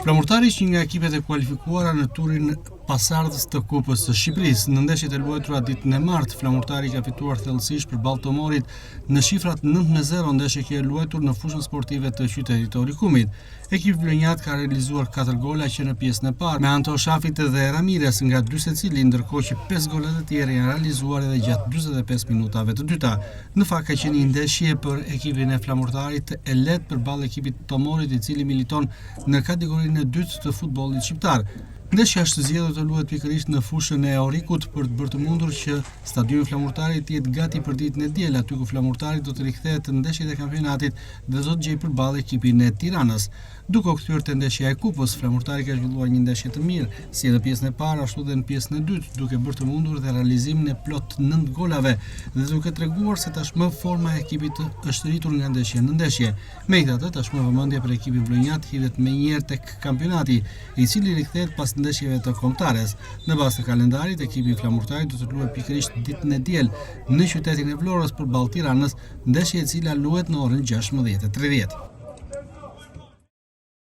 Flamurtari është një nga ekipet e kualifikuara në turin pasardhës të Kupës së Shqipërisë. Në ndeshjet e luajtura ditën e martë, Flamurtari ka fituar thellësisht përballë Tomorit në shifrat 9-0, ndeshje kjo e luajtur në fushën sportive të qytetit të Orikumit. Ekipi vlonjat ka realizuar 4 gola që në pjesën e parë, me anë të Oshafit dhe Ramirez nga dy secili, ndërkohë që 5 gola të tjerë janë realizuar edhe gjatë 45 minutave të dyta. Në fakt ka qenë një ndeshje për ekipin e Flamurtarit e lehtë përballë ekipit Tomorit, i cili militon në kategorinë e dytë të futbollit shqiptar. Ndeshja është zgjedhur të luhet pikërisht në fushën e Orikut për të bërë të mundur që stadiumi i Flamurtarit të jetë gati për ditën e diel, aty ku Flamurtari do të rikthehet në ndeshjet e kampionatit dhe do të gjejë përballë ekipin e Tiranës. Duke u kthyer te ndeshja e Kupës, Flamurtari ka zhvilluar një ndeshje të mirë, si në pjesën e parë ashtu dhe në pjesën e dytë, duke bërë të mundur dhe realizimin e plot 9 golave dhe duke treguar se tashmë forma e ekipit është rritur nga ndeshja në ndeshje. Megjithatë, tashmë vëmendja për ekipin vlonjat hidhet menjëherë tek kampionati, i cili rikthehet pas ndeshjeve të kombëtares. Në bazë të kalendarit, ekipi i Flamurtarit do të luajë pikërisht ditën e diel në qytetin e Vlorës përballë Tiranës, ndeshje e cila luhet në orën 16:30.